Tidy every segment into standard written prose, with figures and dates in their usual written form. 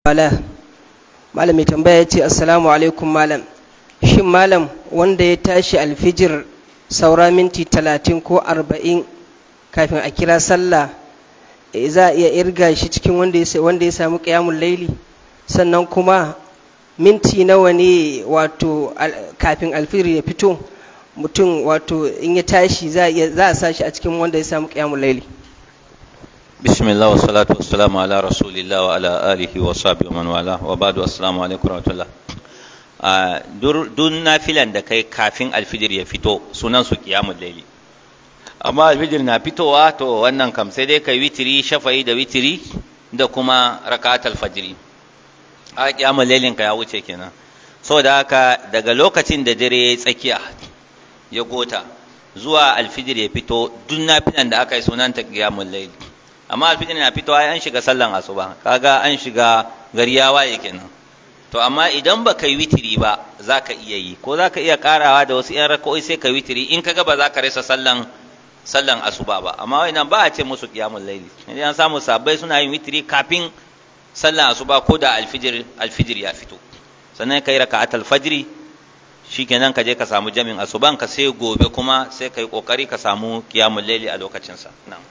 Wala malam mai tambaya ya ce, "Assalamu alaikum malam, shin malam, wanda ya tashi alfijir saura minti 30 ko 40 kafin a kira sallah, za a iya irga shi cikin wanda ya samu ƙiyamun laili? Sannan kuma minti nawa ne, wato kafin alfijir ya fito, mutum wato in ya tashi za a sa shi a cikin wanda ya samu ƙiyamun laili?" Bismillah wa salatu wa salamu ala rasulillah wa ala alihi wa sahbihi wa man wala, wa ba'du. Assalamu alaikum wa rahmatullah. Duk nafilan da kai kafin alfijir ya fito sunan su qiyamul laili. Amma alfijir na fitowa, to wannan kam sai dai kai witiri, shafa'i da witiri da kuma rakatul fajri. A qiyamul lailin ka ya wuce kenan. Saboda haka daga lokacin da dare ya tsakiya ya gota zuwa alfijir ya fito, duk nafilan da aka yi sunan ta qiyamul laili. Amma alfijir na fitowa an shiga sallan asuba, kaga an shiga gari ya waye kenan. To amma idan ba kai witiri ba, za ka iya yi, ko za ka iya karawa da wasu 'yan raka'o'i sai ka witiri, in kaga ba za ka rasa sallan asuba ba. Amma wannan ba a ce musu qiyamul laili. Idan an samu sabbai suna yin witiri kafin sallan asuba ko da alfijir ya fito, sannan kai raka'atul fajri, shikenan ka je ka samu jami'in asuban ka. Sai gobe kuma sai kai kokari ka samu qiyamul laili a lokacin sa. Na'am.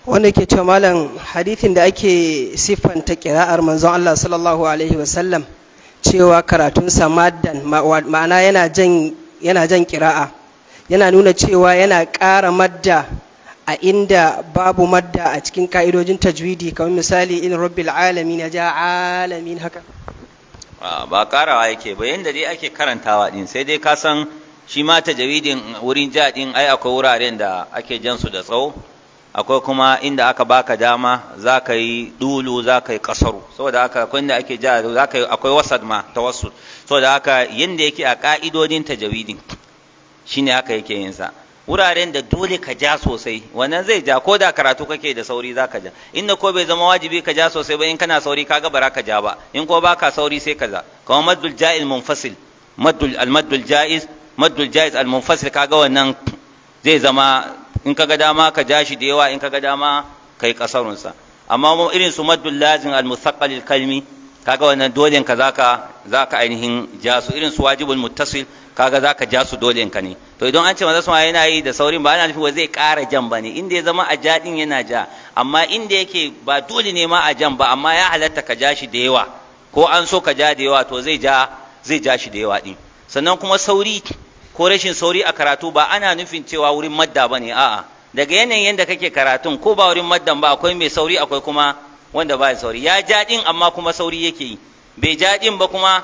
Wanda ke cewa, malam, hadithin da ake siffanta kira'ar manzon Allah sallallahu alaihi wasallam cewa karatun maddan, ma'ana yana jan kira'a, yana nuna cewa yana ƙara madda a inda babu madda a cikin ka'idojin tajwidi, kamar misali in rabbil alamin ya ja alamin haka? Ba karawa yake ba, yanda dai ake karantawa din. Sai dai ka san shi ma tajwidin, wurin ja din ai akwai wuraren da ake jan su da tsawo, akwai kuma inda aka baka dama za ka yi dulu, za ka yi kasaru. Saboda haka akwai inda ake ja, za ka yi, akwai wasad ma, tawassul. Saboda haka yanda yake a ka'idodin tajawidin shine haka yake yin sa. Wuraren da dole ka ja sosai, wannan zai ja, ko da karatu kake da sauri za ka ja. Inda ko bai zama wajibi ka ja sosai ba, in kana sauri kaga bara ka ja ba, in ko baka sauri sai ka ja. Kamar maddul ja'iz munfasil, maddul al maddul ja'iz, maddul ja'iz al munfasil, kaga wannan zai zama in kaga dama ka ja shi da yawa, in kaga dama kai kasarun sa. Amma irin su maddul lazim al musaqqal al kalmi, kaga wannan dole ka zaka ainihin ja su. Irin su wajibul muttasil, kaga zaka ja su, dole ka ne. To idan an ce manzo sama yana yi da saurin, ba ana nufi zai ƙara jan bane. Inda ya zama a ja din yana ja, amma inda yake ba dole ne ma a jan ba, amma ya halatta ka ja shi da yawa ko an so ka ja da yawa, to zai ja shi da yawa din. Sannan kuma sauri ko rashin sauri a karatu ba ana nufin cewa wurin madda bane. A'a, daga yanayin yadda kake karatun, ko ba wurin maddan ba, akwai mai sauri, akwai kuma wanda ba sauri. Ya ja din amma kuma sauri yake yi, bai ja din ba kuma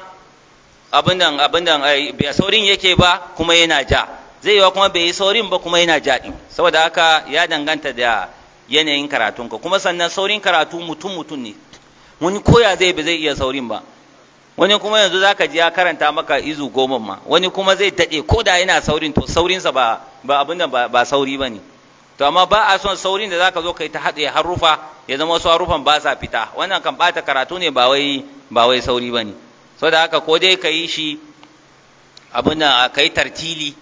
abin nan bai saurin yake ba kuma yana ja. Zai yiwa kuma bai yi saurin ba kuma yana ja din. Saboda haka ya danganta da yanayin karatunka. Kuma sannan saurin karatu mutum mutum ne. Wani koya zai ba zai iya saurin ba, wani kuma yanzu zaka ji ya karanta maka izu 10 ma, wani kuma zai daɗe. Ko da yana saurin, to saurinsa ba abin nan ba sauri ba ne. To amma ba a son saurin da zaka zo kai ta haɗe harufa, ya zama wasu harufan ba sa fita. Wannan kan ɓata karatu ne, ba wai sauri ba ne. Saboda haka ko dai ka yi shi abin nan, ka yi tartili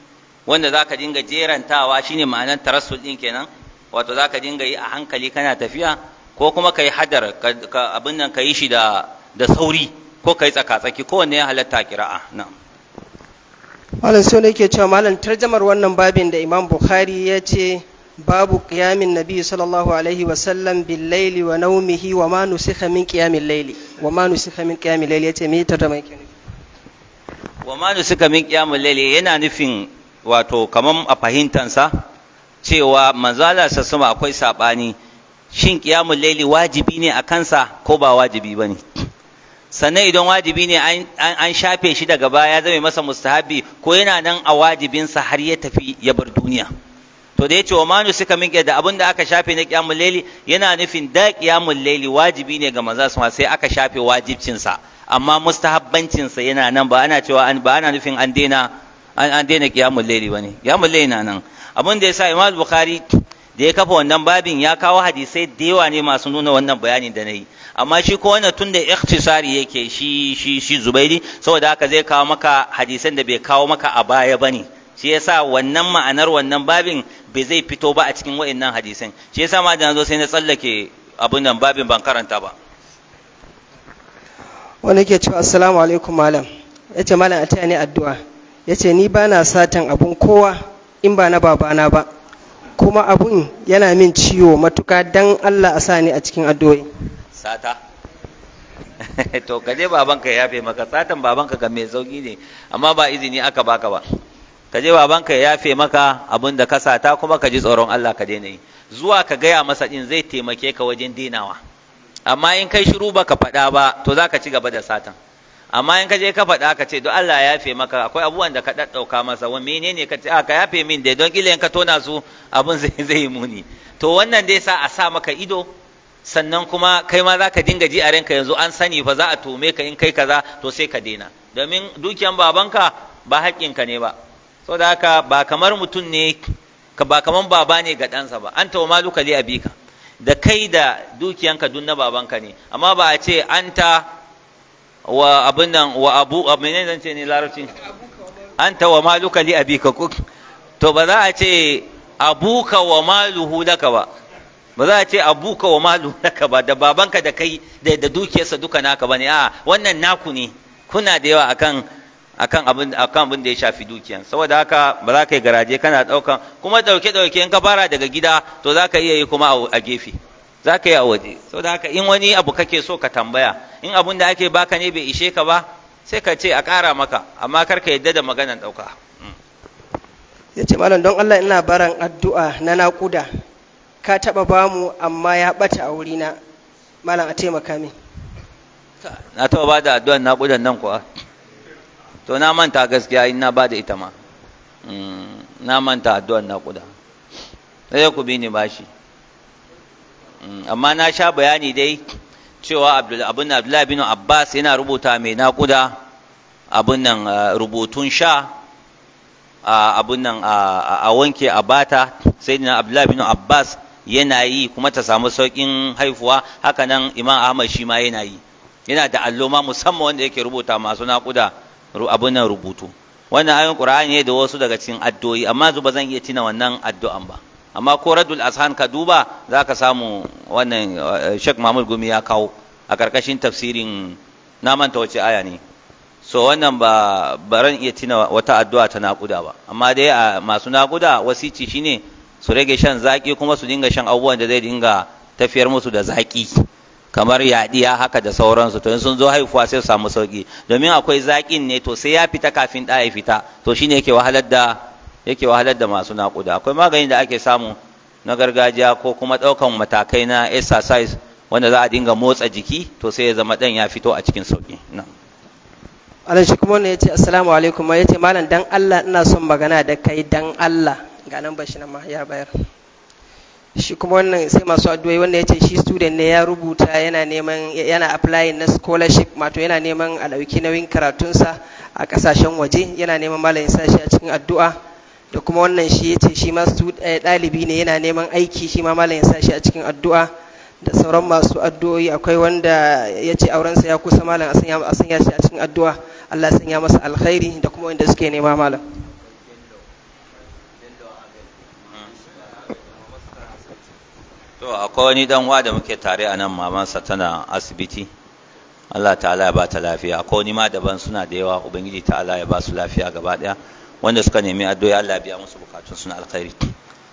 wanda zaka dinga jerantawa, shine ma'anar tarassul din kenan, wato zaka dinga yi a hankali kana tafiya, ko kuma ka yi hadar, ka abin nan, ka yi shi da sauri, ko ka yi tsaka-tsaki, kowanne ya halatta kira'a. Na'am. Malam, so ne ke cewa, malam, tarjamar wannan babin da Imam Bukhari ya ce babu qiyamin nabi sallallahu alaihi wasallam bil laili wa naumihi wa ma nusikha min qiyamil laili, wa ma nusikha min qiyamil laili, yace me tarjama yake nufi? Wa ma nusikha min qiyamil laili yana nufin, wato kaman a fahimtansa, cewa manzala sassuma akwai sabani, shin qiyamul laili wajibi ne a kansa ko ba wajibi bane? Sannan idan wajibi ne, an shafe shi daga baya ya zame masa mustahabi, ko yana nan a wajibinsa har ya tafi ya bar duniya? To da yace wa ma nusikha min, da abin da aka shafe na qiyamul laili, yana nufin da qiyamul laili wajibi ne ga manzo sai aka shafe wajibcinsa, amma mustahabbancinsa yana nan. Ba ana cewa an ba ana nufin an daina qiyamul laili bane. Qiyamul laili na nan. Abin da yasa Imam Bukhari da ya kafa wannan babin, ya kawo hadisai da yawa ne masu nuna wannan bayanin da nayi. Amma shi ko wannan tunda ikhtisari yake shi Zubairi, saboda haka zai kawo maka hadisan da bai kawo maka a baya bane. Shi yasa wannan ma'anar wannan babin bai zai fito ba a cikin wa'annan hadisan. Shi yasa ma da nazo sai na tsallake abun nan, babin ban karanta ba. Wanda yake cewa assalamu alaikum malam, yace malam a taya ni addu'a, yace ni bana satan abun kowa in ba na babana ba, kuma abun yana min ciwo matuka, dan Allah a sa ni a cikin addu'o'i. Sata? To ka je babanka ya yafe maka. Satan babanka ga mai sauki ne, amma ba izini aka baka ba. Ka je babanka ya yafe maka abun da ka sata, kuma ka ji tsoron Allah ka daina yi. Zuwa ka gaya masa din zai taimake ka wajen denawa. Amma in kai shiru baka faɗa ba, to za ka ci gaba da satan. Amma in ka je ka faɗa ka ce don Allah ya yafe maka, akwai abubuwan da ka ɗaɗɗauka masa, wa menene ka ce ka yafe min dai, don ƙila in ka tona su abun zai yi muni. To wannan dai sa a sa maka ido, sannan kuma kai ma za ka dinga ji a ranka yanzu an sani fa za a tume ka in kai kaza, to sai ka daina. Domin dukiyan babanka ba haƙƙinka ne ba. Saboda haka ba kamar mutum ne, ba kamar baba ne ga ɗansa ba. Anta wa maluka li abika, da kai da dukiyanka duk na babanka ne, amma ba a ce anta wa abin nan wa abu menene zan ce ne larabci, anta wa maluka li abika, to ba za a ce abuka wa maluhu laka ba, ba za a ce abuka wa maluhu laka ba, da babanka da kai da dukiyarsa duka naka bane. A wannan naku ne, kuna da yawa akan akan abin da ya shafi dukiyan. Saboda haka ba za ka yi garaje kana daukan kuma dauke dauke, in ka fara daga gida to za ka iya yi kuma a gefe, za ka yi a waje. Saboda haka in wani abu kake so ka tambaya, in abun da ake baka ne bai ishe ka ba, sai ka ce a ƙara maka, amma kar ka yadda da maganan ɗauka. Ya ce malam don Allah ina baran addu'a na naƙuda, ka taɓa bamu amma ya ɓata a wurina, malam a taimaka min. Na taɓa ba da addu'an naƙudan nan kuwa? To na manta gaskiya in na ba da ita ma. Na manta addu'an naƙuda. Sai ku bi ni bashi. Amma na sha bayani dai cewa Abdullahi bin Abbas yana rubuta mai naƙuda abun nan rubutun sha abun nan a wanke a bata, sai na Abdullahi bin Abbas yana yi kuma ta samu sauƙin haifuwa. Haka nan Imam Ahmad shi ma yana yi, yana da allo ma musamman wanda yake rubuta masu naƙuda abun nan rubutu. Wannan ayoyin Qur'ani ne da wasu daga cikin addu'o'i, amma yanzu ba zan iya tina wannan addu'an ba. Amma ko Radul Azhan ka duba za ka samu wannan Sheikh Mahmud Gumi ya kawo a karkashin tafsirin, na manta wace aya ne. So wannan ba baran iya tina wata addu'a ta naƙuda ba, amma dai a masu naƙuda wasici shine su rage shan zaki, kuma su dinga shan abubuwan da zai dinga tafiyar musu da zaki, kamar yaɗiya haka da sauransu. To in sun zo haifuwa sai su samu sauki, domin akwai zakin ne to sai ya fita kafin ɗa ya fita, to shine yake wahalar da masu naƙuda. Akwai magani da ake samu na gargajiya ko kuma ɗaukan matakai na exercise wanda za a dinga motsa jiki, to sai ya zama ɗan ya fito a cikin sauƙi. Allah shi kuma wannan ya ce assalamu alaikum, ya ce malam dan Allah ina son magana da kai dan Allah, ga nan bashi nan ma ya bayar. Shi kuma wannan sai masu addu'o'i, wannan ya ce shi student ne ya rubuta yana neman, yana applying na scholarship, wato yana neman a ɗauki nauyin karatunsa a ƙasashen waje, yana neman malam ya sa shi a cikin addu'a. Da kuma wannan shi yace shi ma ɗalibi ne yana neman aiki, shi ma malam ya sa shi a cikin addu'a. Da sauran masu addu'o'i, akwai wanda ya ce aurensa ya kusa, malam a sanya shi a cikin addu'a, Allah ya sanya masa alkhairi, da kuma wanda suke nema malam. To akwai wani dan uwa da muke tare a nan, mamansa tana asibiti, Allah ta'ala ya ba ta lafiya. Akwai wani ma daban, suna da yawa, Ubangiji ta'ala ya ba su lafiya gaba daya. Wanda suka nemi addu'a Allah ya biya musu bukatun suna alkhairi.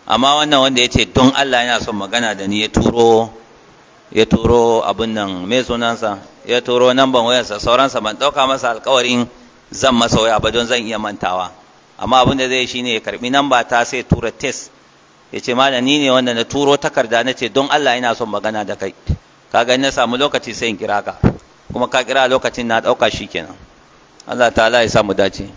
Amma wannan wanda ya ce don Allah yana son magana da ni, ya turo abin nan mai sunansa, ya turo namban wayarsa, sauransa ban ɗauka masa alkawarin zan masa waya ba don zan iya mantawa. Amma abin da zai shine ya karbi namba ta sai tura test, ya ce malam ni ne wanda na turo takarda na ce don Allah ina son magana da kai, kaga in na samu lokaci sai in kira ka, kuma ka kira lokacin na ɗauka shikenan. Allah ta'ala ya samu dace.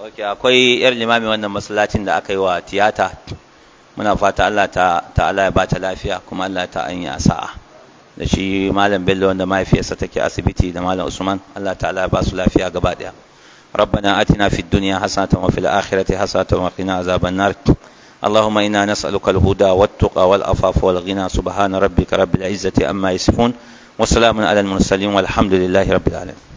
Ok, akwai yar limami wannan masallacin da aka yi wa tiyata, muna fata Allah ta'ala ya ba ta lafiya, kuma Allah ta an yi sa'a da shi malam Bello wanda mahaifiyarsa take asibiti, da malam Usman, Allah ta'ala ya ba su lafiya gaba daya. ربنا آتنا في الدنيا حسنة وفي الآخرة حسنة وقنا عذاب النار. اللهم إنا نسألك الهدى والتقى والعفاف والغنى. سبحان ربك رب العزة عما يصفون، وسلام على المرسلين، والحمد لله رب العالمين.